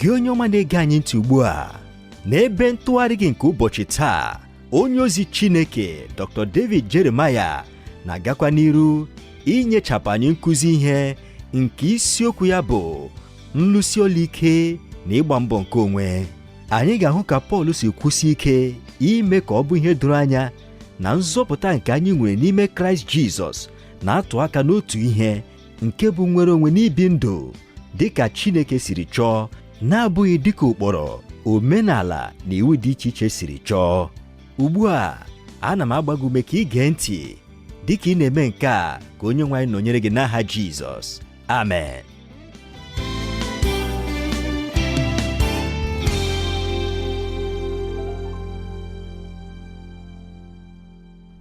Gị onye ọma na-ege anyị ntị ugbu a, n'ebe ntụgharị gị nke ụbọchị taa, onye ozi Chineke Dr. David Jeremiah na-agakwa n'iru inyechapụ anyị nkụzi ihe nke isiokwu ya bụ nlụsi ọlụ ike na ịgba mbọ nke onwe. Anyị ga-ahụ ka Pọl si kwụsi ike ime ka ọ bụ ihe doro anya na nzọpụta nke anyị nwere n'ime Kraịst Jizọs na-atụ aka n'otu ihe nke bụ nnwere onwe n'ibi ndụ dị ka Chineke siri chọọ, na-abụghị dịka ụkpụrụ omenala na iwu dị iche iche siri chọọ. Ugbu a, ana m agba gị ume ka ị gee ntị dịka ị na-eme nke a, ka onye nwe anyị nọnyere gị n'aha Jizọs. Amen.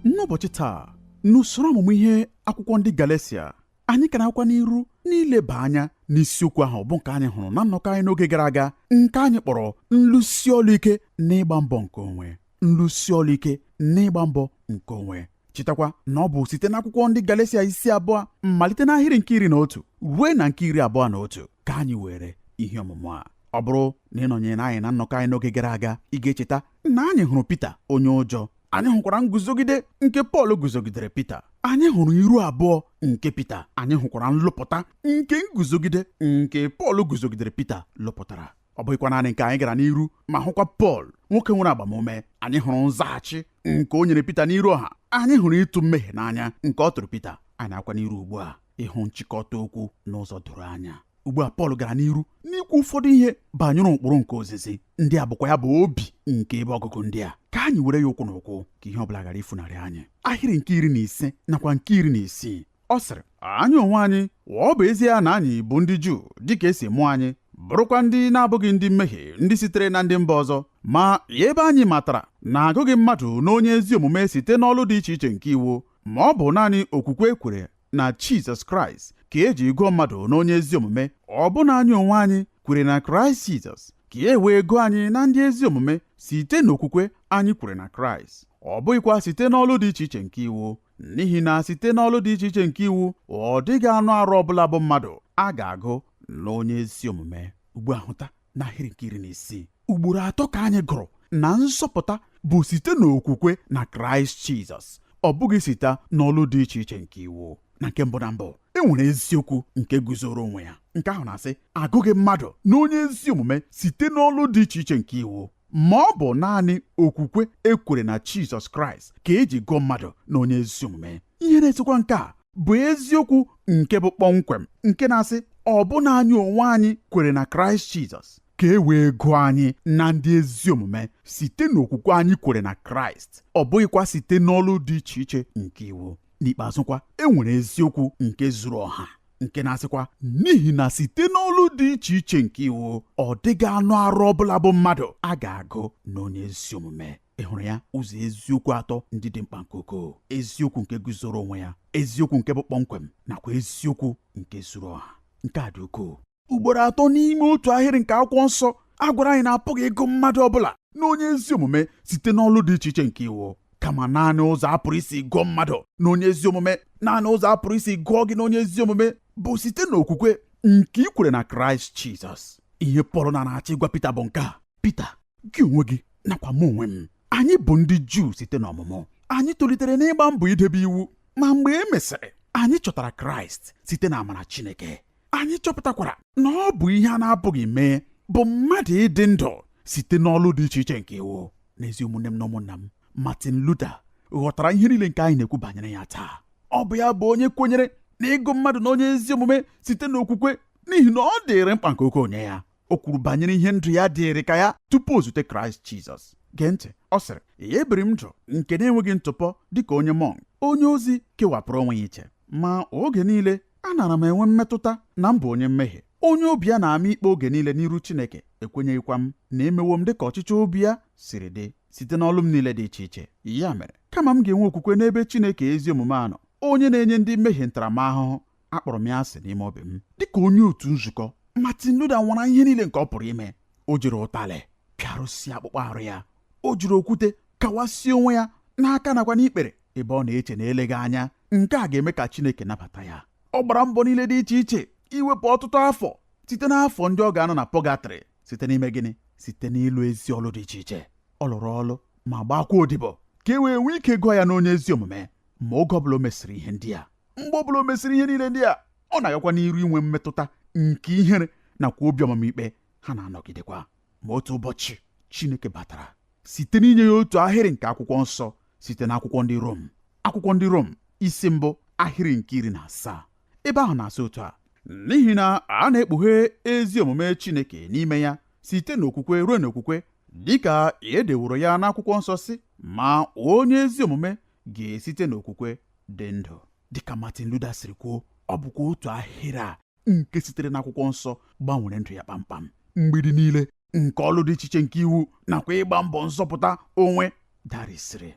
N'ụbọchị taa, n'usoro ọmụmụ ihe akwụkwọ ndị Galesia, anyị ka na-agakwa n'iru n'ileba anya n'isiokwu ahụ bụ nke anyị hụrụ na nnọkọ anyị n'oge gara aga, nke anyị kpọrọ nlụsi ọlụ ike na ịgba mbọ nke onwe. Nlụsi ọlụ ike na ịgba mbọ nke onwe. Chetakwa na ọ bụ site n'akwụkwọ ndị Galesia isi 2 malite n'ahịrị nke 11 ruo na nke 21 ka anyị were ihe ọmụmụ a. Ọ bụrụ na ị nọnyere anyị na nnọkọ anyị n'oge gara aga, ị ga-echeta na anyị hụrụ Pita onye ụjọ. Anyị hụkwara nguzogide nke Pọl guzogidere Pita. Anyị hụrụ iru abụọ nke Pita. Anyị hụkwara nlụpụta nke nguzogide nke Pọl guzogidere Pita lụpụtara. Ọ bụghịkwa naanị nke anyị gara n'iru ma hụkwa Pọl, nwoke nwere agbamume. Anyị hụrụ nzaghachi nke o nyere Pita n'iru ọha. Anyị hụrụ ịtụ mmehie n'anya nke ọ tụrụ Pita. Anyị na-akwa n'iru ugbu a ịhụ nchịkọta okwu n'ụzọ doro anya. Ugbu a Pọl gara n'iru n'ikwu ụfọdụ ihe banyere ụkpụrụ nke ozizi ndị a, bụkwa ya bụ obi nke ebe ọgụgụ ndị a. Ka anyị were ya ụkwụ na ụkwụ ka ihe ọbụla ghara ifunarị anyị. Ahịrị nke 15 nakwa nke 16, ọ sịrị, anyị onwe anyị, ọ bụ ezie na anyị bụ ndị Juu dịka esi mụọ anyị, bụrụkwa ndị na-abụghị ndị mmehie ndị sitere na ndị mba ọzọ, ma ebe anyị matara na agụghị mmadụ n'onye ezi omume site n'ọlụ dị iche iche nke iwu, ma ọ bụ naanị okwukwe e kwere na Jizọs Kraịst ka e ji gụọ mmadụ n'onye ezi omume, ọ bụ na anyị onwe anyị kwere na Kraịst Jizọs ka e wee gụọ anyị na ndị ezi omume site n'okwukwe anyị kwere na Kraịst, ọ bụghịkwa site n'ọlụ dị iche iche nke iwu, n'ihi na site n'ọlụ dị iche iche nke iwu ọ dịghị anụ arụ ọbụla bụ mmadụ a ga-agụ n'onye ezi omume. Ugbu a hụta n'ahịrị nke 16, ugboro 3 ka anyị gụrụ na nzọpụta bụ site n'okwukwe na Kraịst Jizọs, ọ bụghị site n'ọlụ dị iche iche nke iwu. Na nke mbụ na mbụ, e nwere eziokwu nke guzoro onwe ya. Nke ahụ na-asị, agụghị mmadụ n'onye ezi omume site n'ọlụ dị iche iche nke iwu, ma ọ bụ naanị okwukwe e kwere na Jizọs Kraịst ka eji gụọ mmadụ n'onye ezi omume. Ihe na-esokwa nke a bụ eziokwu nke bụ kpọmkwem, nke na-asị, ọ bụ na anyị onwe anyị kwere na Kraịst Jizọs ka e wee gụọ anyị na ndị ezi omume site n'okwukwe anyị kwere na Kraịst, ọ bụghịkwa site n'ọlụ dị iche iche nke iwu. N'ikpeazụkwa, e nwere eziokwu nke zuru ọha nke na-asịkwa, n'ihi na site n'ọlụ dị iche iche nke iwu ọ dịghị anụ arụ ọbụla bụ mmadụ a ga-agụ n'onye ezi omume. Ị hụrụ ya? Ụzọ eziokwu 3 ndị dị mkpa nke ukwuu: eziokwu nke guzoro onwe ya, eziokwu nke bụ kpọmkwem, nakwa eziokwu nke zuru ọha. Nke a dị ukwuu. Ugboro 3 n'ime otu ahịrị nke akwụkwọ nsọ a gwara anyị na apụghị ịgụ mmadụ ọbụla n'onye ezi omume site n'ọlụ dị iche iche nke iwu, kama naanị ụzọ a pụrụ isi gụọ mmadụ n'onye ezi omume, naanị ụzọ a pụrụ isi gụọ gị n'onye ezi omume bụ site n'okwukwe nke ị kwere na Kraịst Jizọs. Ihe Pọl na-achọ ịgwa Pita bụ nke a: Pita, gị onwe gị nakwa mụ onwe m, anyị bụ ndị Juu site n'ọmụmụ. Anyị tolitere n'ịgba mbọ idebe iwu, ma mgbe e mesịrị anyị chọtara Kraịst site n'amara Chineke. Anyị chọpụtakwara na ọ bụ ihe a na-apụghị mee bụ mmadụ ịdị ndụ site n'ọlụ dị iche iche nke iwu. N'ezi ụmụnne m na ụmụnna m, Martin Luther ghọtara ihe niile nke anyị na-ekwu banyere ya taa. Ọ bụ ya bụ onye kwenyere na ịgụ mmadụ na onye ezi omume site n'okwukwe, n'ihi na ọ dịrị mkpa nke ukwuu nye ya. O kwuru banyere ihe ndụ ya dịrị ka ya tupu o zute Kraịst Jizọs. Gee ntị, ọ sịrị, ebiri m ndụ nke na-enweghị ntụpọ dịka onye mọnk, onye ozi kewapụrụ onwe ya iche, ma oge niile anara m enwe mmetụta na m bụ onye mmehie, onye obi ya na-ama ikpe oge niile n'iru Chineke. Ekwenyeghịkwa m na emewo m dịka ọchịchọ obi ya siri dị site n'ọlụ m niile dị iche iche. Ya mere, kama m ga-enwe okwukwe n'ebe Chineke ezi omume a nọ, onye na-enye ndị mmehie ntaramahụhụ, akpọrọ m ya asị n'ime obi m. Dịka onye otu nzukọ, Martin Luther nwara ihe niile nke ọ pụrụ ime. O jiri ụtalị pịarụsịa akpụkpọ arụ ya, o jiri okwute kawasịa onwe ya n'aka nakwa n'ikpere, ebe ọ na-eche na eleghị anya nke a ga-eme ka Chineke nabata ya. Ọ gbara mbọ niile dị iche iche iwepụ ọtụtụ afọ site n'afọ ndị ọ ga-anọ na pọgatrị Site n'ime gịnị? Site n'ịlụ ezi ọlụ dị iche iche. Ọ lụrụ ọlụ ma gbakwa odibo ka e wee nwee ike gụọ ya n'onye ezi omume. Ma oge ọbụla o mesịrị ihe ndị a, mgbe ọbụla o mesịrị ihe niile ndị a, ọ na-agakwa n'iru inwe mmetụta nke ihere nakwa obi ọmamikpe. Ha na-anọgidekwa. Ma otu ụbọchị Chineke batara site n'inye ya otu ahịrị nke akwụkwọ nsọ site n'akwụkwọ ndị Rom. Akwụkwọ ndị Rom isi 1 ahịrị nke 17. Ebe ahụ na-asị otu a: n'ihi na a na-ekpughe ezi omume Chineke n'ime ya site n'okwukwe ruo n'okwukwe, dịka e deworo ya n'akwụkwọ nsọ sị, ma onye ezi omume ga-esite n'okwukwe dị ndụ. Dịka Martin Luther siri kwuo, ọ bụkwa otu ahịrị a nke sitere n'akwụkwọ nsọ gbanwere ndụ ya kpamkpam. Mgbidi niile nke ọlụ dị iche iche nke iwu nakwa ịgba mbọ nzọpụta onwe darisịrị.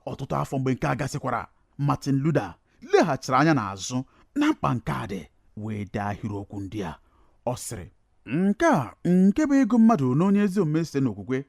Ọtụtụ afọ mgbe nke a gasịkwara, Martin Luther leghachiri anya n'azụ na mkpa nke a dị wee dee ahịrịokwu ndị a. Ọ sịrị, nke a nke bụ ịgụ mmadụ n'onye ezi omume site n'okwukwe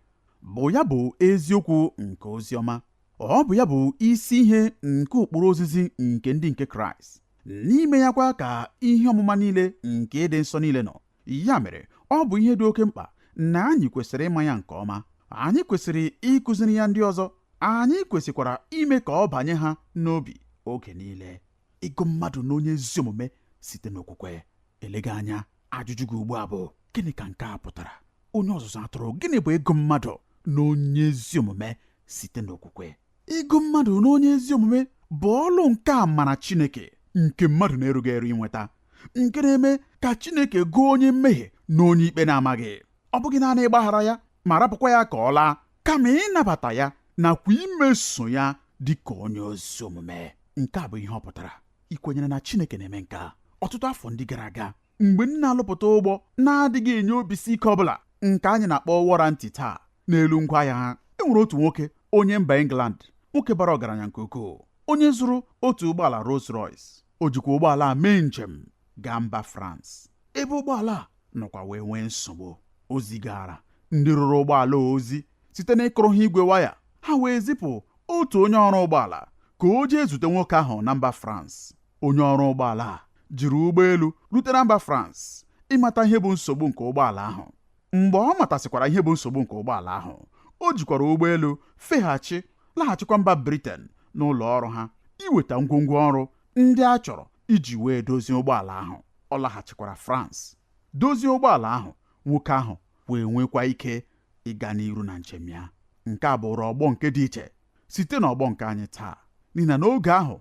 bụ ya bụ eziokwu nke ozi ọma. Ọ bụ ya bụ isi ihe nke ụkpụrụ ozizi nke ndị nke Kraịst. N'ime ya kwa ka ihe ọmụma niile nke ịdị nsọ niile nọ. Ya mere ọ bụ ihe dị oke mkpa na anyị kwesịrị ịma ya nke ọma. Anyị kwesịrị ịkụziri ya ndị ọzọ. Anyị kwesịkwara ime ka ọ banye ha n'obi oge niile. Ịgụ mmadụ n'onye ezi omume site n'okwukwe. Elega anya ajụjụ gị ugbu a bụ, gịnị ka nke a pụtara? Onye ọzụzụ atụrụ, gịnị bụ ịgụ mmadụ n'onye ezi omume site n'okwukwe? Ịgụ mmadụ n'onye ezi omume bụ ọlụ nke amara Chineke nke mmadụ na-erughị eru inweta, nke na-eme ka Chineke gụọ onye mmehie na onye ikpe na-amaghị. Ọ bụghị naanị ịgbaghara ya ma rapụkwa ya ka ọ laa, kama ịnabata ya nakwa imeso ya dị ka onye ezi omume. Nke a bụ ihe ọ pụtara. Ị kwenyere na Chineke na-eme nke a? Ọtụtụ afọ ndị gara aga, mgbe m na-alụpụta ụgbọ na-adịghị enye obisi ike ọbụla nke anyị na-akpọ warranty taa n'elu ngwaahịa ha, e nwere otu nwoke onye mba England, nwoke bara ọgaranya nke ukwuu, onye zụrụ otu ụgbọala Rolls Royce. O jikwa ụgbọala a mee njem gaa mba France, ebe ụgbọala a nọkwa wee nwee nsogbu. O zigara ndị rụrụ ụgbọala ozi site n'ịkụrụ ha igwe waya, ha wee zipụ otu onye ọrụ ụgbọala ka o jee zute nwoke ahụ na mba France. Onye ọrụ ụgbọala a jiri ụgbọelu rute na mba France ịmata ihe bụ nsogbu nke ụgbọala ahụ. Mgbe ọ matasịkwara ihe bụ nsogbu nke ụgbọala ahụ, o jikwara ụgbọelu feghachi laghachikwa mba Britain n'ụlọ ọrụ ha iweta ngwongwo ọrụ ndị a chọrọ iji wee dozie ụgbọala ahụ. Ọ laghachikwara France dozie ụgbọala ahụ. Nwoke ahụ wee nwekwa ike ịga n'iru na njem ya. Nke a bụrụ ọgbọ nke dị iche site n'ọgbọ nke anyị taa, n'ihi na n'oge ahụ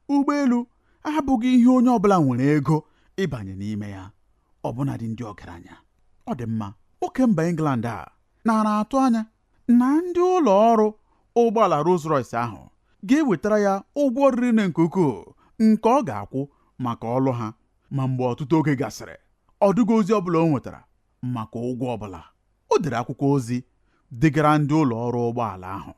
ụgbọelu abụghị ihe onye ọbụla nwere ego ịbanye n'ime ya, ọbụnadị ndị ọgaranya. Ọ dị mma, nwoke mba England a nara atụ anya na ndị ụlọ ọrụ ụgbọala Rolls Royce ahụ ga-ewetara ya ụgwọ riri nne nke ukwuu nke ọ ga-akwụ maka ọlụ ha. Ma mgbe ọtụtụ oge gasịrị, ọ dịghị ozi ọbụla o nwetara maka ụgwọ ọbụla. O dere akwụkwọ ozi degara ndị ụlọ ọrụ ụgbọala ahụ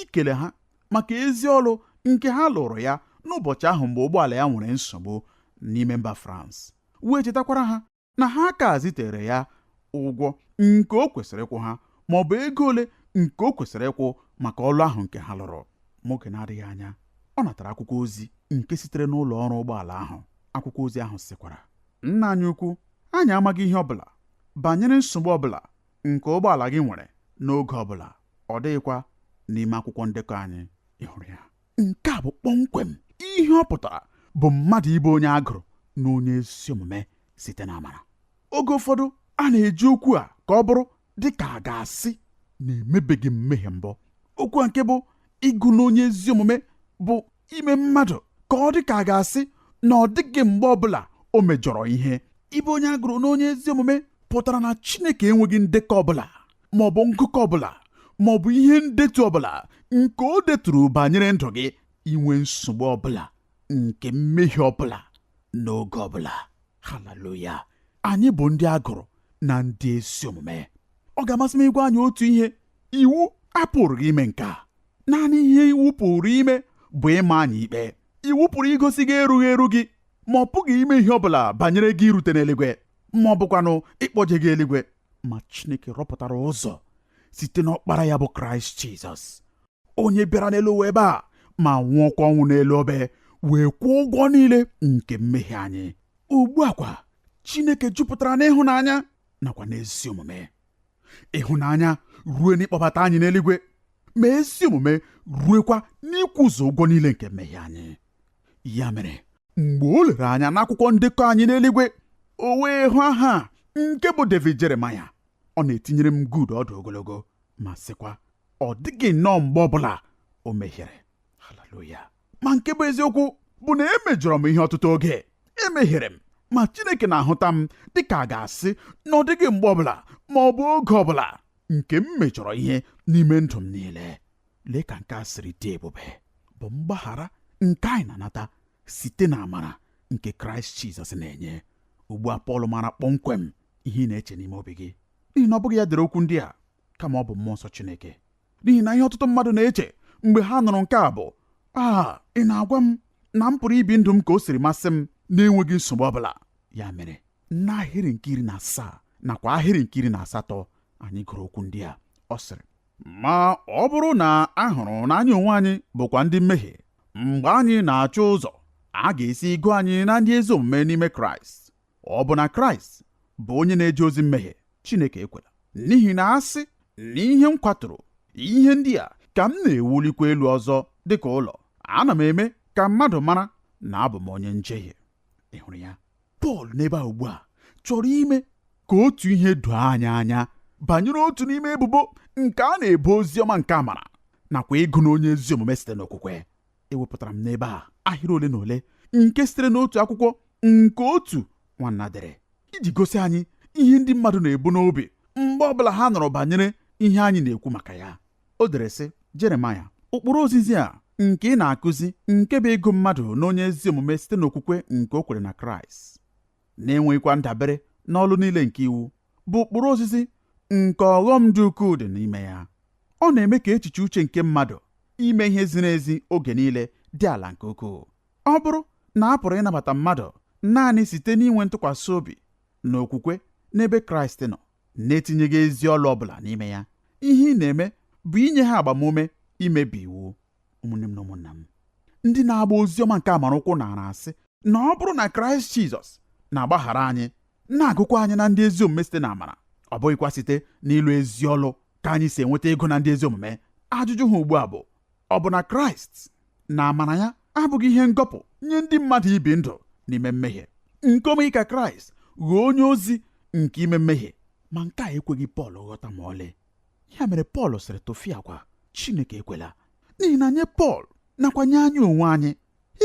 ikele ha maka ezi ọrụ nke ha lụrụ ya n'ụbọchị ahụ mgbe ụgbọala ya nwere nsogbu n'ime mba France, wee chetakwara ha na ha ka zitere ya ụgwọ nke o kwesịrị ịkwụ ha, ma ọ bụ ego ole nke o kwesịrị ịkwụ maka ọlụ ahụ nke ha lụrụ. Ma oge na-adịghị anya, ọ natara akwụkwọ ozi nke sitere n'ụlọ ọrụ ụgbọala ahụ. Akwụkwọ ozi ahụ sịkwara, nna anyị ukwu, anyị amaghị ihe ọbụla banyere nsogbu ọbụla nke ụgbọala gị nwere n'oge ọbụla. Ọ dịghịkwa n'ime akwụkwọ ndekọ anyị. Ị hụrụ ya? Nke a bụ kpọmkwem ihe ọ pụtara bụ mmadụ ịbụ onye agụrụ na onye ezi omume site n'amara. Oge ụfọdụ a na-eji okwu a ka ọ bụrụ dị ka a ga-asị na emebeghị mmehie mbụ. Okwu a nke bụ ịgụ n'onye ezi omume bụ ime mmadụ ka ọ dị ka a ga-asị na ọ dịghị mgbe ọbụla o mejọrọ ihe. Ịbụ onye agụrụ n'onye ezi omume pụtara na Chineke enweghị ndekọ ọbụla ma ọ bụ ngụkọ ọbụla ma ọ bụ ihe ndetu ọbụla nke o deturu banyere ndụ gị inwe nsogbu ọbụla nke mmehie ọbụla n'oge ọbụla. Haleluya! Anyị bụ ndị agụrụ na ndị ezi omume. Ọ ga-amasị m ịgwa anyị otu ihe. Iwu apụrụ gị ime nke a. Naanị ihe iwu pụrụ ime bụ ịma anyị ikpe. Iwu pụrụ igosi gị erughị eru gị, ma ọ pụghị ime ihe ọbụla banyere gị irute n'eluigwe ma ọ bụkwanụ ịkpọje gị eluigwe. Ma Chineke rọpụtara ụzọ site n'ọkpara ya bụ Kraịst Jizọs, onye bịara n'elu ụwa ebe a ma nwụọkwa ọnwụ n'elu obe wee kwụọ ụgwọ niile nke mmehie anyị. Ugbu a kwa, Chineke jupụtara n'ịhụnanya nakwa n'ezi omume. Ịhụnanya rue n'ịkpọbata anyị n'eluigwe, ma ezi omume ruekwa n'ịkwụzu ụgwọ niile nke mmehie anyị. Ya mere mgbe o lere anya n'akwụkwọ ndekọ anyị n'eluigwe, o wee hụ aha nke bụ David Jeremaya. Ọ na-etinyere m Good ọdụ ogologo ma sịkwa, ọ dịghị nnọọ mgbe ọbụla o mehiere. Haleluya! Ma nke bụ eziokwu bụ na emejọrọ m ihe ọtụtụ oge, emehiere m, ma Chineke na-ahụta m dịka a ga-asị na ọ dịghị mgbe ọbụla ma ọ bụ oge ọbụla nke m mejọrọ ihe n'ime ndụ m niile. Lee ka nke a siri dị ebube, bụ mgbaghara nke anyị na-anata site na amara nke Kraịst Jizọs na-enye. Ugbu a Pọl mara kpọmkwem ihe ị na-eche n'ime obi gị, n'ihi na ọ bụghị ya dere okwu ndị a, kama ọ bụ mmụọ nsọ Chineke. N'ihi na ihe ọtụtụ mmadụ na-eche mgbe ha nụrụ nke a bụ, a ị na-agwa m na m pụrụ ibi ndụ m ka o siri masị m na-enweghị nsogbu ọbụla. Ya mere n'ahịrị nke 17 nakwa ahịrị nke 18 anyị gụrụ okwu ndị a. Ọ sịrị, ma ọ bụrụ na a hụrụ na anyị onwe anyị bụkwa ndị mmehie mgbe anyị na-achọ ụzọ a ga-esi gụọ anyị na ndị ezi omume n'ime Kraịst, ọ bụ na Kraịst bụ onye na-eje ozi mmehie? Chineke ekwela. N'ihi na asị na ihe m kwaturu ihe ndị a ka m na-ewulikwa elu ọzọ dịka ụlọ, ana m eme ka mmadụ mara na abụ m onye njehie. Ị hụrụ ya? Pọl n'ebe a ugbu a chọrọ ime ka otu ihe doo anyị anya banyere otu n'ime ebubo nke a na-ebo ozi ọma nke amara nakwa ịgụ na onye ezi omume site n'okwukwe. Ewepụtara m n'ebe a ahịrị ole na ole nke sitere n'otu akwụkwọ nke otu nwanna dere iji gosi anyị ihe ndị mmadụ na-ebu n'obi mgbe ọbụla ha nụrụ banyere ihe anyị na-ekwu maka ya. O dere sị, Jeremaya, ụkpụrụ ozizi a nke ị na-akụzi nke bụ ịgụ mmadụ n'onye ezi omume site n'okwukwe nke o kwere na Kraịst, na-enweghịkwa ndabere n'ọlụ niile nke iwu, bụ ụkpụrụ ozizi nke ọghọm dị ukwuu dị n'ime ya. Ọ na-eme ka echiche uche nke mmadụ ime ihe ziri ezi oge niile dị ala nke ukwuu. Ọ bụrụ na a pụrụ ịnabata mmadụ naanị site n'inwe ntụkwasị obi na okwukwe n'ebe Kraịst nọ, na-etinyeghị ezi ọlụ ọbụla n'ime ya, ihe ị na-eme bụ inye ha agbamume imebi iwu. Ụmụnne m na ụmụnna m, ndị na-agba ozi ọma nke amara ụkwụ nara asị na ọ bụrụ na Kraịst Jizọs na-agbaghara anyị, na-agụkwa anyị na ndị ezi omume site na amara, ọ bụghịkwa site n'ịlụ ezi ọlụ ka anyị si enweta ego na ndị ezi omume. Ajụjụ ha ugbu a bụ, ọ bụ na Kraịst na amara ya abụghị ihe ngọpụ nye ndị mmadụ ibi ndụ n'ime mmehie, nke o meghị ka Kraịst ghọọ onye ozi nke ime mmehie? Ma nke a ekweghị Pọl ghọta ma ọlị. Ya mere Pọl sịrị, tụfịakwa, Chineke ekwela. N'ihi na nye Pọl nakwa nye anyị onwe anyị,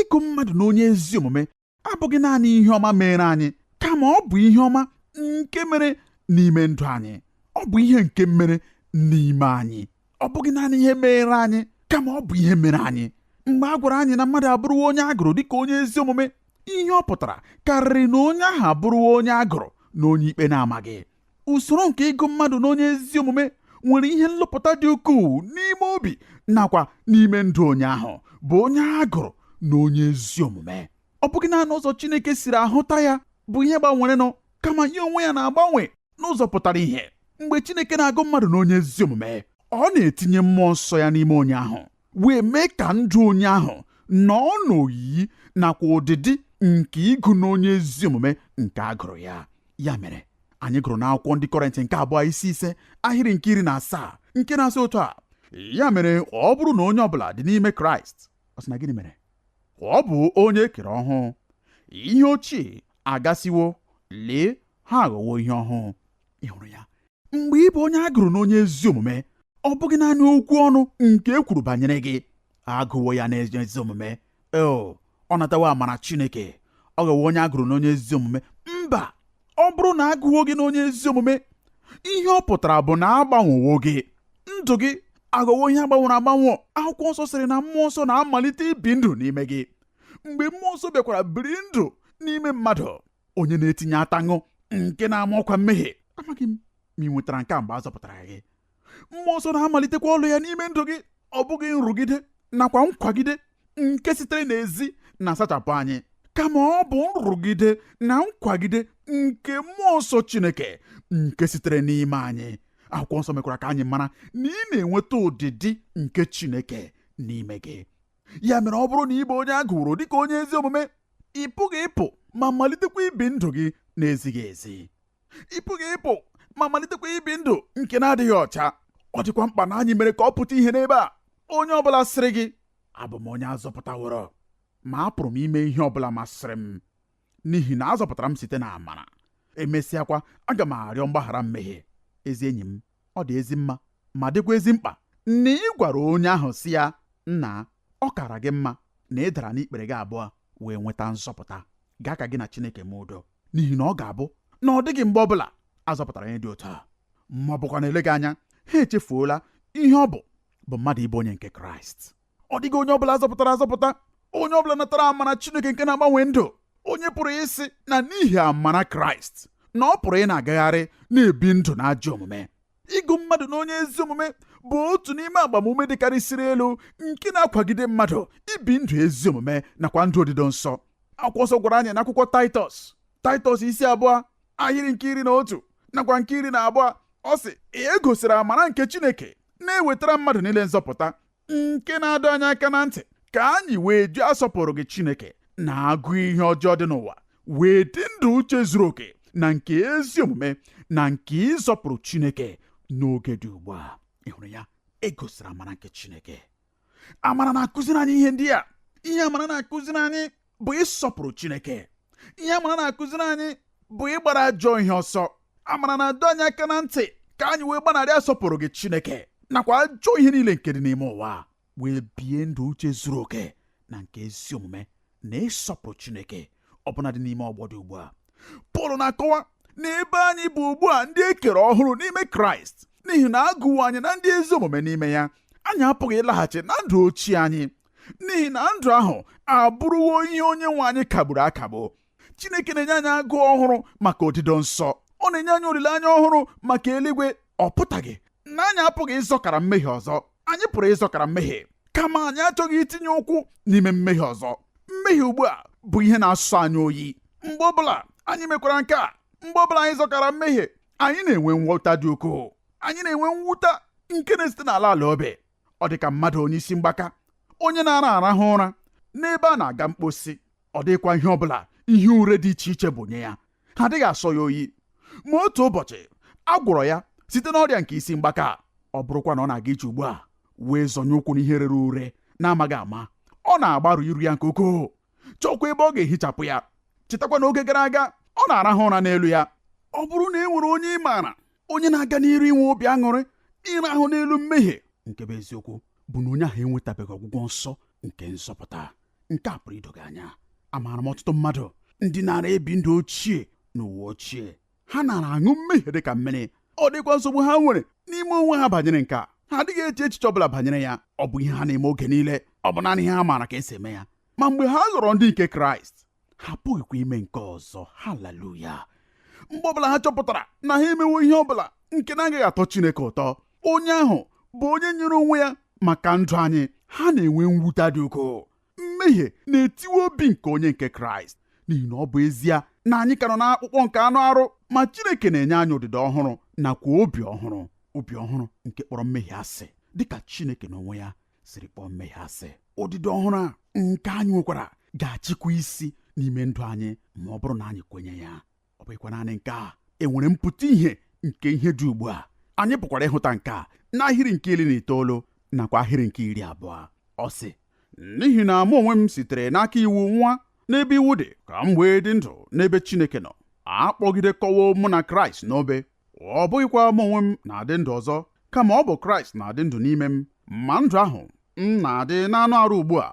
ịgụ mmadụ na onye ezi omume abụghị naanị ihe ọma mere anyị, kama ọ bụ ihe ọma nke mere n'ime ndụ anyị. Ọ bụ ihe nke mere n'ime anyị. Ọ bụghị naanị ihe mere anyị, kama ọ bụ ihe mere anyị. Mgbe a gwara anyị na mmadụ abụrụwo onye a gụrụ dịka onye ezi omume, ihe ọ pụtara karịrị na onye ahụ abụrụwo onye a gụrụ na onye ikpe na-amaghị. Usoro nke ịgụ mmadụ na onye ezi omume nwere ihe nlụpụta dị ukwuu n'ime obi nakwa n'ime ndụ onye ahụ bụ onye a gụrụ na onye ezi omume. Ọ bụghị naanị ụzọ Chineke siri ahụta ya bụ ihe gbanwerenụ, kama ya onwe ya na-agbanwe n'ụzọ pụtara ihe. Mgbe Chineke na-agụ mmadụ na onye ezi omume, ọ na-etinye mmụọ nsọ ya n'ime onye ahụ wee mee ka ndụ onye ahụ nọọ n'oyiyi nakwa ụdịdị nke ịgụ na onye ezi omume nke a gụrụ ya. Ya mere anyị gụrụ n'akwụkwọ ndị Kọrịntị nke 2 isi 5 ahịrị nke 17 nke na-asị otu a, ya mere ọ bụrụ na onye ọbụla dị n'ime Kraịst, ọ sị na gịnị mere? Ọ bụ onye e kere ọhụụ, ihe ochie agasiwo, lee ha aghọwo ihe ọhụụ. Ị hụrụ ya? Mgbe ị bụ onye a gụrụ na onye ezi omume, ọ bụghị naanị okwu ọnụ nke e kwuru banyere gị, agụwo ya n'ezi omume, ọ natawo amara Chineke, ọ ghọwo onye a gụrụ na onye ezi omume. Mba, ọ bụrụ na agụwo gị na onye ezi omume, ihe ọ pụtara bụ na agbanwewo gị, ndụ gị aghọwo ihe agbanwere agbanwe. Akwụkwọ nsọ sịrị na mmụọ nsọ na-amalite ibi ndụ n'ime gị. Mgbe mmụọ nsọ bịakwara biri ndụ n'ime mmadụ, onye na-etinye ataṅụ nke na-ama ọkwa mmehie, amaghị m ma ị nwetara nke a mgbe a zọpụtara gị. Mmụọ nsọ na-amalitekwa ọlụ ya n'ime ndụ gị, ọ bụghị nrụgide nakwa nkwagide nke sitere n'ezi na-asachapụ anyị, kama ọ bụ nrụgide na nkwagide nke mmụọ nsọ Chineke nke sitere n'ime anyị. Akwụkwọ nsọ mekwara ka anyị mara na ị na-enweta ụdịdị nke Chineke n'ime gị. Ya mere ọ bụrụ na ị bụ onye a gụworo dịka onye ezi omume, ị pụghị ịpụ ma malitekwa ibi ndụ gị na-ezighị ezi. Ị pụghị ịpụ ma malitekwa ibi ndụ nke na-adịghị ọcha. Ọ dịkwa mkpa na anyị mere ka ọ pụta ihe n'ebe a. Onye ọbụla sịrị gị, abụ m onye azọpụtaworo, ma apụrụ m ime ihe ọbụla masịrị m, n'ihi na azọpụtara m site na amara, emesịakwa aga m arịọ mgbaghara mmehie. Ezi enyi m, ọ dị ezi mma ma dịkwa ezi mkpa na ị gwara onye ahụ sị ya, nna, ọ kara gị mma na ị dara n'ikpere gị abụọ wee nweta nzọpụta. Gaa ka gị na Chineke mee udo, n'ihi na ọ ga-abụ na ọ dịghị mgbe ọbụla azọpụtara onye dị otu a. Ma ọ bụkwa na eleghị anya ha echefuola ihe ọ bụ mmadụ ịbụ onye nke Kraịst. Ọ dịghị onye ọbụla azọpụtara azọpụta, onye ọbụla natara amara Chineke nke na-agbanwe ndụ, onye pụrụ ịsị na n'ihi amara Kraịst na ọ pụrụ ị na-agagharị na-ebi ndụ na ajọ omume. Ịgụ mmadụ na onye ezi omume bụ otu n'ime agbamume dịkarịsịrị elu nke na-akwagide mmadụ ibi ndụ ezi omume nakwa ndụ odido nsọ. Akwụkwọ nsọ gwara anyị n'akwụkwọ Taịtọs isi 2 ahịrị nke 11 nakwa nke 12, ọ sị, e gosiri amara nke Chineke na-ewetara mmadụ niile nzọpụta, nke na-adọ anyị aka na ntị ka anyị wee jụ asọpụrụ gị Chineke na agụ ihe ọjọọ dị n'ụwa, wee dị ndụ uche zuru oke na nke ezi omume na nke ịzọpụrụ Chineke n'oge dị ugbu a. Ị hụrụ ya? E gosiri amara nke Chineke. Amara na-akụziri anyị ihe ndị a. Ihe amara na-akụziri anyị bụ ịsọpụrụ Chineke. Ihe amara na-akụziri anyị bụ ịgbara ajọ ihe ọsọ. Amara na-adọ anyị aka na ntị ka anyị wee gbanarị asọpụrụ gị Chineke nakwa ajọ ihe niile nke dị n'ime ụwa, wee bie ndụ uche zuru oke na nke ezi omume na ịsọpụrụ Chineke ọbụna dị n'ime ọgbọ dị ugbu a. Pọl na-akọwa na ebe anyị bụ ugbu a ndị e kere ọhụrụ n'ime Kraịst, n'ihi na agụwo anyị na ndị ezi omume n'ime ya, anyị apụghị ịlaghachi na ndụ ochie anyị, n'ihi na ndụ ahụ abụrụwo ihe onye nwe anyị kagburu akagbu. Chineke na-enye anyị agụụ ọhụrụ maka odido nsọ. Ọ na-enye anyị olileanya ọhụrụ maka eluigwe. Ọ pụtaghị na anyị apụghị ịzọkara mmehie ọzọ. Anyị pụrụ ịzọkara mmehie, kama anyị achọghị itinye ụkwụ n'ime mmehie ọzọ. Mmehie ugbu a bụ ihe na-asọ anyị oyi. Mgbe ọbụla anyị mekwara nke a, mgbe ọbụla anyị zọkara mmehie, anyị na-enwe mwute dị ukwuu. Anyị na-enwe mwute nke na-esite n'ala ala obi. Ọ dị ka mmadụ onye isi mgbaka, onye na-ara arahụ ụra n'ebe a na-aga mkposi. Ọ dịghịkwa ihe ọbụla ihe ure dị iche iche bụ nye ya, ha adịghị asọ ya oyi. Ma otu ụbọchị a gwọrọ ya site n'ọrịa nke isi mgbaka. Ọ bụrụkwa na ọ na-aga ije ugbu a wee zọnye ụkwụ n'ihe rere ure na-amaghị ama, ọ na-agbarụ iru ya nke ukwuu, chọkwa ebe ọ ga-ehichapụ ya. Chetakwa n'oge gara aga ọ na-arahụ ụra n'elu ya. Ọ bụrụ na e nwere onye ị maara onye na-aga n'iru inwe obi aṅụrị ịrahụ n'elu mmehie, nke bụ eziokwu bụ na onye ahụ enwetabeghị ọgwụgwọ nsọ nke nzọpụta. Nke a pụrụ ido gị anya. Amaara m ọtụtụ mmadụ ndị nara ebi ndụ ochie n'ụwa ochie. Ha nara aṅụ mmehie dịka mmiri. Ọ dịkwa nsogbu ha nwere n'ime onwe ha banyere nke a. Ha adịghị eche echiche ọbụla banyere ya. Ọ bụ ihe ha na-eme oge niile. Ọ bụ naanị ihe ha maara ka esi eme ya. Ma mgbe ha ghọrọ ndị nke Kraịst, ha apụghịkwa ime nke ọzọ. Haleluya! Mgbe ọbụla ha chọpụtara na ha emewo ihe ọbụla nke na-agaghị atọ Chineke ụtọ, onye ahụ bụ onye nyere onwe ya maka ndụ anyị, ha na-enwe mwute dị ukwuu. Mmehie na-etiwe obi nke onye nke Kraịst, n'ihi na ọ bụ ezie na anyị ka nọ n'akpụkpọ nke anụ arụ, ma Chineke na-enye anyị odida ọhụrụ nakwa obi ọhụrụ, obi ọhụrụ nke kpọrọ mmehie asị dịka Chineke n'onwe ya siri kpọọ mmehie asị. Odida ọhụrụ a nke anyị nwekwara ga-achịkwa isi n'ime ndụ anyị ma ọ bụrụ na anyị kwenye ya. Ọ bụghịkwa naanị nke a, e nwere mpụta ihe nke ihe dị ugbu a. Anyị pụkwara ịhụta nke a n'ahịrị nke 19 nakwa ahịrị nke 20. Ọ sị, n'ihi na mụ onwe m sitere n'aka iwu nwa n'ebe iwu dị, ka m wee dị ndụ n'ebe Chineke nọ. Akpọgidekọwo mụ na Kraịst n'obe. Ọ bụghịkwa mụ onwe m na-adị ndụ ọzọ, kama ọ bụ Kraịst na-adị ndụ n'ime m. Ma ndụ ahụ m na-adị n'anụ arụ ugbu a,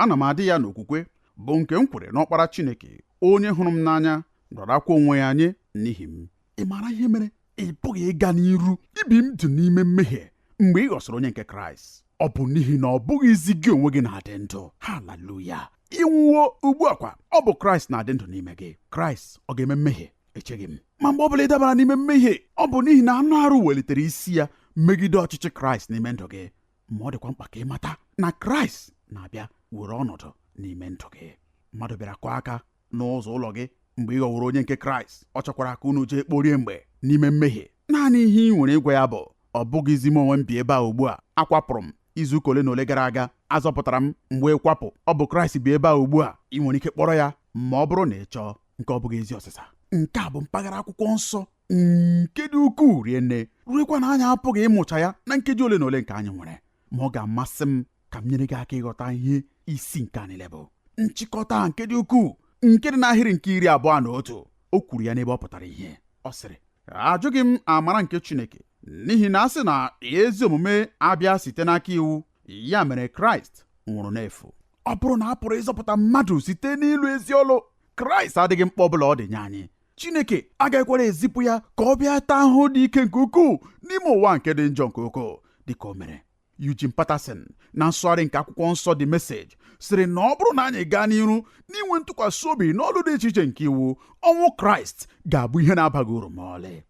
ana m adị ya n'okwukwe, bụ nke m kwere n'Ọkpara Chineke, onye hụrụ m n'anya, rarakwa onwe ya nye n'ihi m. Ị maara ihe mere ị pụghị ịga n'iru ibi ndụ n'ime mmehie mgbe ị ghọsịrị onye nke Kraịst? Ọ bụ n'ihi na ọ bụghịzi gị onwe gị na-adị ndụ. Haleluya! Ịnwụwo ugbu a kwa, ọ bụ Kraịst na-adị ndụ n'ime gị. Kraịst ọ ga-eme mmehie? Echeghị m. Ma mgbe ọ bụla ị dabara n'ime mmehie, ọ bụ n'ihi na anụ arụ welitere isi ya megide ọchịchị Kraịst n'ime ndụ gị. Ma ọ dịkwa mkpa ka ị mata na Kraịst na-abịa were ọnọdụ n'ime ndụ gị. Mmadụ bịara kụọ aka n'ụzọ ụlọ gị mgbe ị ghọworo onye nke Kraịst, ọ chọkwara ka unu jee kporie mgbe n'ime mmehie. Naanị ihe ị nwere ịgwa ya bụ, ọ bụghịzi m onwe m bi ebe a ugbu a, akwapụrụ m izu ụka ole na ole gara aga, azọpụtara m mgbe kwapụ, ọ bụ Kraịst bi ebe a ugbu a. Ị nwere ike kpọrọ ya ma ọ bụrụ na ị chọọ. Nke ọ bụghị ezi ọsịsa. Nke a bụ mpaghara akwụkwọ nsọ nke dị ukwuu rie nne, ruekwa na anyị apụghị ịmụcha ya na nkeji ole na ole nke anyị nwere. Ma ọ ga-amasị m ka m nyere gị aka ịghọta ihe isi nke a niile bụ. Nchịkọta nke dị ukwuu nke dị n'ahịrị nke 21, o kwuru ya n'ebe ọ pụtara ihe. Ọ sịrị, ajụghị m amara nke Chineke, n'ihi na a sị na ezi omume abịa site n'aka iwu, ya mere Kraịst nwụrụ n'efu. Ọ bụrụ na a pụrụ ịzọpụta mmadụ site n'ịlụ ezi ọlụ, Kraịst adịghị mkpa ọbụla ọ dị nye anyị. Chineke agaghịkwara ezipụ ya ka ọ bịa taa ahụhụ dị ike nke ukwuu n'ime ụwa nke dị njọ nke ukwuu dịka o mere. Eugene Peterson na nsụgharị nke akwụkwọ nsọ The Message sịrị na ọ bụrụ na anyị gaa n'iru n'inwe ntụkwasị obi n'ọlụ dị iche iche nke iwu, ọnwụ Kraịst ga-abụ ihe na-abaghị uru ma ọlị.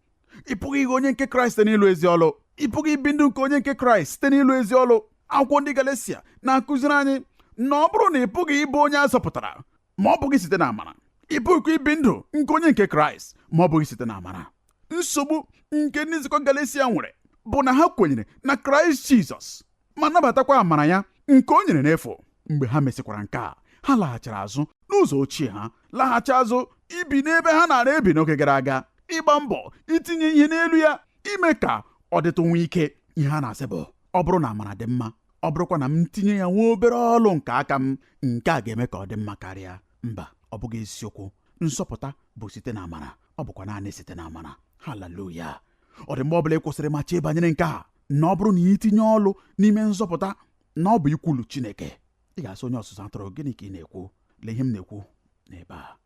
Ị pụghị ịghọ onye nke Kraịst site n'ịlụ ezi ọlụ. Ị pụghị ibi ndụ nke onye nke Kraịst site n'ịlụ ezi ọlụ. Akwụkwọ ndị Galesia na-akụziri anyị na ọ bụrụ na ị pụghị ịbụ onye a zọpụtara ma ọ bụghị site n'amara, ị pụghịkwa ibi ndụ nke onye nke Kraịst ma ọ bụghị site n'amara. Nsogbu nke ndị nzukọ Galesia nwere bụ na ha kwenyere na Kraịst Jizọs ma nabatakwa amara ya nke o nyere n'efu. Mgbe ha mesịkwara nke a, ha laghachiri azụ n'ụzọ ochie ha, laghachi azụ ibi n'ebe ha nara ebi n'oge gara aga, ịgba mbọ itinye ihe n'elu ya, ime ka ọ dịtụ nwa ike. Ihe a na-asị bụ, ọ bụrụ na amara dị mma, ọ bụrụkwa na m tinye ya nwa obere ọlụ nke aka m, nke a ga-eme ka ọ dị mma karịa. Mba, ọ bụghị eziokwu. Nzọpụta bụ site na amara, ọ bụkwa naanị site na amara. Haleluya! Ọ dị mgbe ọbụla ị kwụsịrị ma chee banyere nke a, na ọ bụrụ na itinye ọlụ n'ime nzọpụta, na ọ bụ ikwulu Chineke, ị ga-asị onye ọzụzụ atụrụ, gịnị ka ị na-ekwu? Lee ihe m na-ekwu n'ebe a.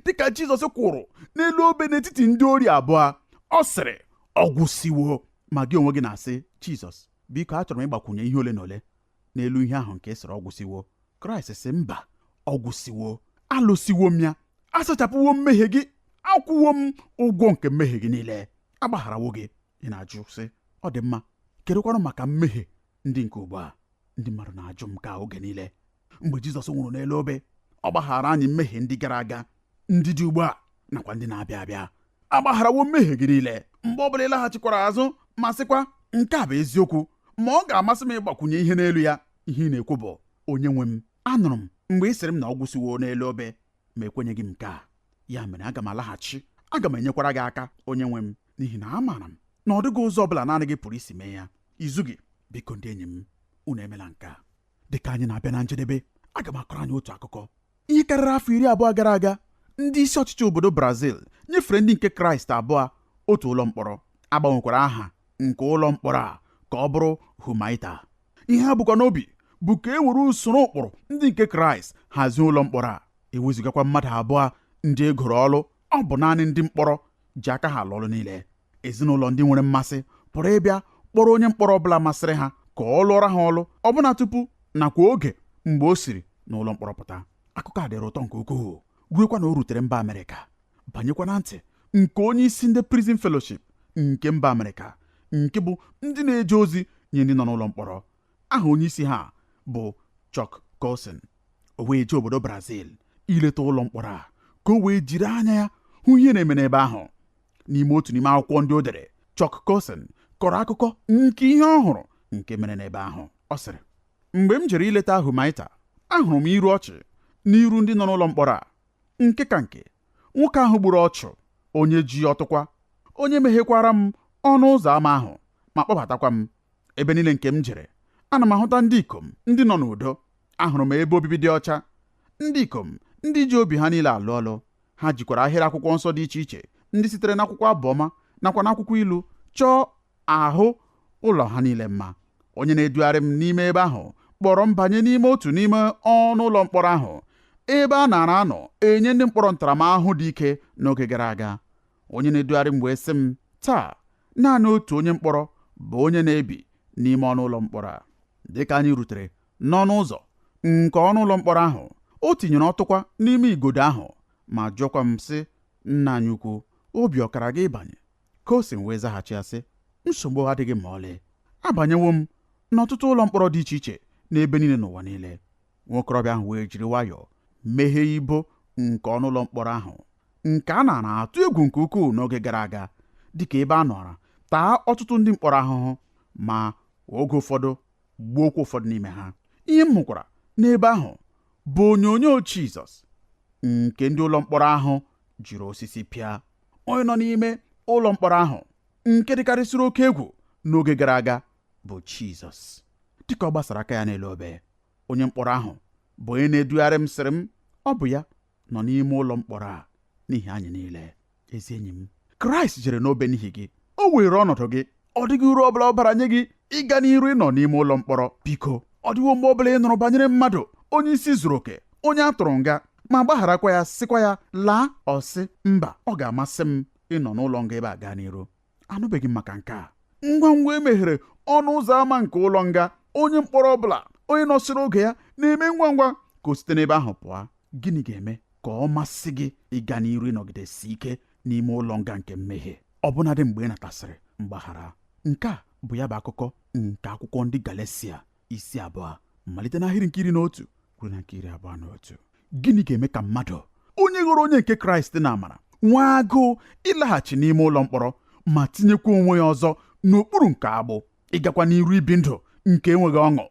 Dịka Jizọs kwụrụ n'elu obe n'etiti ndị ori abụọ, ọ sịrị, ọ gwụsịwo. Ma gị onwe gị na-asị, Jizọs, biko achọrọ m ịgbakwunye ihe ole na ole n'elu ihe ahụ nke sịrị ọ gwụsịwo. Kraịst sị, mba, ọ gwụsịwo, alụsiwo m ya, asachapụwo mmehie gị, akwụwo m ụgwọ nke mmehie gị niile, agbagharawo gị. Ị na-ajụ sị, ọ dị mma, kedụkwanụ maka mmehie ndị nke ugbu a? Ndị mmadụ na-ajụ m ka oge niile. Mgbe Jizọs nwụrụ n'elu obe, ọ gbaghara anyị mmehie ndị gara aga, ndị dị ugbu a nakwa ndị na-abịa abịa. Agbagharawo mmehie gị niile. Mgbe ọbụla ị laghachikwara azụ ma sịkwa, nke a bụ eziokwu, ma ọ ga-amasị m ịgbakwunye ihe n'elu ya, ihe ị na-ekwu bụ, onye nwe m, anụrụ m mgbe ị sịrị m na ọ gwụsịwo n'elu obe, ma ekwenyeghị m nke a. Ya mere aga m alaghachi, aga m enyekwara gị aka, onye nwe m, n'ihi na amaara m na ọ dịghị ụzọ ọbụla naanị gị pụrụ isi mee ya. Izu gị. Biko ndị enyi m, unu emela nke a. Dịka anyị na-abịa na njedebe, aga m akọrọ anyị otu akụkọ. Ihe karịrị afọ 20 gara aga, ndị isi ọchịchị obodo Brazil nyefere ndị nke Kraịst abụọ otu ụlọ mkpọrọ. Agbanwekwara aha nke ụlọ mkpọrọ a ka ọ bụrụ Humaita. Ihe ha bụkwa n'obi bụ ka e were usoro ụkpụrụ ndị nke Kraịst hazie ụlọ mkpọrọ a. Ewezugakwa mmadụ abụọ ndị e goro ọlụ, ọ bụ naanị ndị mkpọrọ ji aka ha alụ ọlụ niile. Ezinụlọ ndị nwere mmasị pụrụ ịbịa kpọrọ onye mkpọrọ ọbụla masịrị ha ka ọ lụọra ha ọlụ, ọbụna tupu nakwa oge mgbe o siri n'ụlọ mkpọrọ pụta. Akụkọ a dịrị ụtọ nke ukwuu, ruekwa na o rutere mba Amerịka, banyekwa na ntị nke onye isi ndị Prison Fellowship nke mba Amerịka, nke bụ ndị na-eje ozi nye ndị nọ n'ụlọ mkpọrọ. Aha onye isi ha bụ Chuck Colson. O wee jee obodo Brazil ileta ụlọ mkpọrọ a ka o wee jiri anya ya hụ ihe na-eme n'ebe ahụ. N'ime otu n'ime akwụkwọ ndị o dere, Chuck Colson kọrọ akụkọ nke ihe ọ hụrụ nke mere n'ebe ahụ. Ọ sịrị, mgbe m jere ileta Humaita, ahụrụ m iru ọchị n'iru ndị nọ n'ụlọ mkpọrọ a. Nke ka nke, nwoke ahụ gburu ọchụ, onye ji ọtụkwa, onye meghekwara m ọnụ ụzọ ámá ahụ ma kpọbatakwa m. Ebe niile nke m jere, ana m ahụta ndị ikom ndị nọ n'udo. Ahụrụ m ebe obibi dị ọcha, ndị ikom ndị ji obi ha niile alụ ọlụ. Ha jikwara ahịrị akwụkwọ nsọ dị iche iche ndị sitere n'akwụkwọ abụọma nakwa n'akwụkwọ ilu chọọ ahụ ụlọ ha niile mma. Onye na-edugharị m n'ime ebe ahụ kpọrọ m banye n'ime otu n'ime ọnụ ụlọ mkpọrọ ahụ, ebe a nara anọ enye ndị mkpọrọ ntaramahụhụ dị ike n'oge gara aga. Onye na-edugharị m wee sị m, taa naanị otu onye mkpọrọ bụ onye na-ebi n'ime ọnụ ụlọ mkpọrọ a. Dịka anyị rutere n'ọnụ ụzọ nke ọnụ ụlọ mkpọrọ ahụ, o tinyere ọtụkwa n'ime igodo ahụ ma jụọkwa m sị, nna anyị ukwu, obi ọkara gị ịbanye? Colson wee zaghachi ya sị, nsogbu adịghị ma ọlị. Abanyewo m n'ọtụtụ ụlọ mkpọrọ dị iche iche n'ebe niile n'ụwa niile. Nwokorobịa ahụ wee jiri nwayọọ meghee ibo nke ọnụ ụlọ mkpọrọ ahụ, nke a nara atụ egwu nke ukwuu n'oge gara aga, dịka ebe a nọrọ taa ọtụtụ ndị mkpọrọ ahụhụ, ma oge ụfọdụ gbuokwa ụfọdụ n'ime ha. Ihe m hụkwara n'ebe ahụ bụ onyonyo Jizọs nke ndị ụlọ mkpọrọ ahụ jiri osisi pịa, onye nọ n'ime Ụlọ mkpọrọ ahụ nke dịkarịsịrị oke egwu n'oge gara aga bụ Jizọs. Dịka ọ gbasara aka ya n'elu obe, onye mkpọrọ ahụ bụ onye na-edugharị m sịrị m, ọ bụ ya nọ n'ime ụlọ mkpọrọ a n'ihi anyị niile. Ezi enyi m, Kraịst jere n'obe n'ihi gị. O were ọnọdụ gị. Ọ dịghị uru ọbụla ọ bara nye gị ịga n'iru ịnọ n'ime ụlọ mkpọrọ. Biko, ọ dịwo mgbe ọbụla ị nụrụ banyere mmadụ onye isi zuru oke, onye a tụrụ nga ma gbagharakwa ya, sịkwa ya laa, ọ sị mba, ọ ga-amasị m ịnọ n'ụlọ nga ebe a gaa n'iru? Anụbeghị m maka nke a. Ngwa ngwa e meghere ọnụ ụzọ ámá nke ụlọ nga, onye mkpọrọ ọbụla onye nọsịrị oge ya na-eme ngwa ngwa ka o site n'ebe ahụ pụọ. Gịnị ga-eme ka ọ masị gị ịga n'iru ịnọgidesi ike n'ime ụlọ nga nke mmehie, ọbụnadị mgbe ị natasịrị mgbaghara? Nke a bụ ya bụ akụkọ nke akwụkwọ ndị Galesia isi 2, malite n'ahịrị nke 11 ruo na nke 21. Gịnị ga-eme ka mmadụ onye ghọrọ onye nke Kraịst na amara nwee agụụ ịlaghachi n'ime ụlọ mkpọrọ ma tinyekwa onwe ya ọzọ n'okpuru nke agbụ, ịgakwa n'iru ibi ndụ nke enweghị ọṅụ,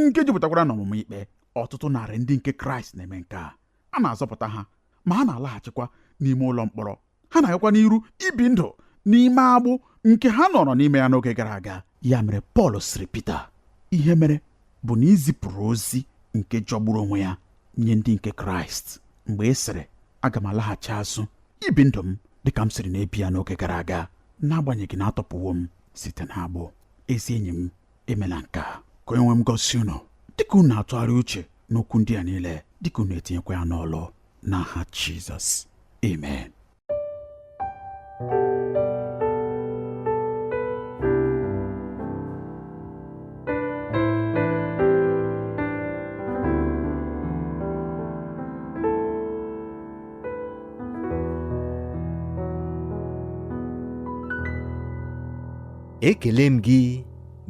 nke jupụtakwara n'ọmụmụ ikpe? Ọtụtụ narị ndị nke Kraịst na-eme nke a. A na-azọpụta ha, ma ha na-alaghachikwa n'ime ụlọ mkpọrọ. Ha na-agakwa n'iru ibi ndụ n'ime agbụ nke ha nọrọ n'ime ya n'oge gara aga. Ya mere Pọl sịrị Pita, ihe mere bụ na izipụrụ ozi nke jọgburu onwe ya nye ndị nke Kraịst mgbe ị sịrị, aga m alaghachi azụ ibi ndụ m dịka m siri na-ebi ya n'oge gara aga, n'agbanyeghị na atọpụwo m site n'agbụ. Ezi enyi m, emela nke a. Ka onye nwe m gọzie unu dịka unu na-atụgharị uche n'okwu ndị a niile, dịka unu etinyekwa ya n'ọlụ n'aha Jizọs. Amen. Ekele m gị,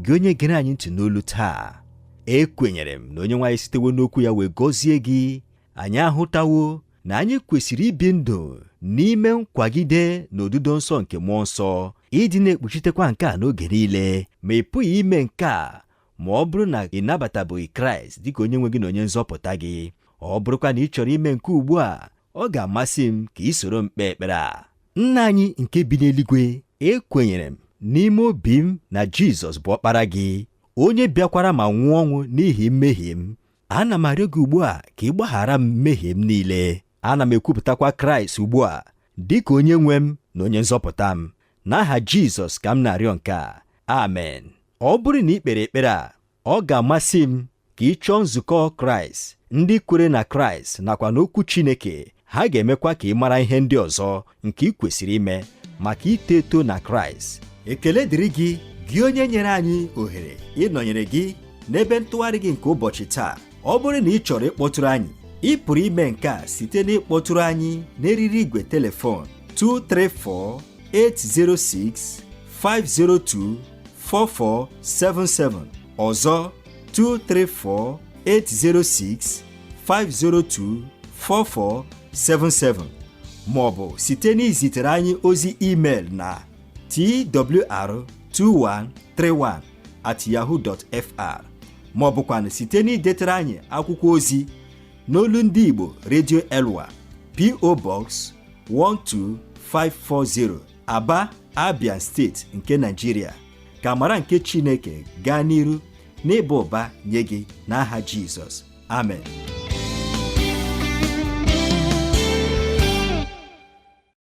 gị onye gere anyị ntị n'olu taa. Ekwenyere m na onye nwaanyị sitewo n'okwu ya wee gọzie gị. Anyị ahụtawo na anyị kwesịrị ibi ndụ n'ime nkwagide na odudo nsọ nke mmụọ nsọ, ịdị na-ekpuchitekwa nke a n'oge niile. Ma ị pụghị ime nke a ma ọ bụrụ na ị nabatabeghị Kraịst dịka onye nwe gị na onye nzọpụta gị. Ọ bụrụkwa na ị chọrọ ime nke ugbu a, ọ ga-amasị m ka ị soro m kpee ekpere a. Nna anyị nke bi n'eluigwe, ekwenyere m n'ime obi m na Jizọs bụ ọkpara gị, onye bịakwara ma nwụọ ọnwụ n'ihi mmehie m. Ana m arịọ gị ugbu a ka ị gbaghara m mmehie m niile. Ana m ekwupụtakwa Kraịst ugbu a dịka onye nwe m na onye nzọpụta m. N'aha Jizọs ka m na-arịọ nke a. Amen. Ọ bụrụ na ị kpere ekpere a, ọ ga-amasị m ka ị chọọ nzukọ Kraịst, ndị kwere na Kraịst nakwa n'okwu Chineke. Ha ga-emekwa ka ị mara ihe ndị ọzọ nke ị kwesịrị ime maka ito eto na Kraịst. Ekele dịrị gị, gị onye nyere anyị ohere ịnọnyere gị n'ebe ntụgharị gị nke ụbọchị taa. Ọ bụrụ na ị chọrọ ịkpọtụrụ anyị, ị pụrụ ime nke a site n'ịkpọtụrụ anyị n'eriri igwe telefon 234 806 502 4477. Ọzọ, 234 806 502 4477, ma ọ bụ site n'izitere anyị ozi email na twr2131@yahoo.fr, ma ọ bụkwanụ site n'idetere anyị akwụkwọ ozi n'olu ndị Igbo Radio Elwa, P.O. Box 12540, Aba, Abia steeti nke Nigeria. Ka amara nke Chineke gaa n'iru n'ịba ụba nye gị n'aha Jizọs. Amen.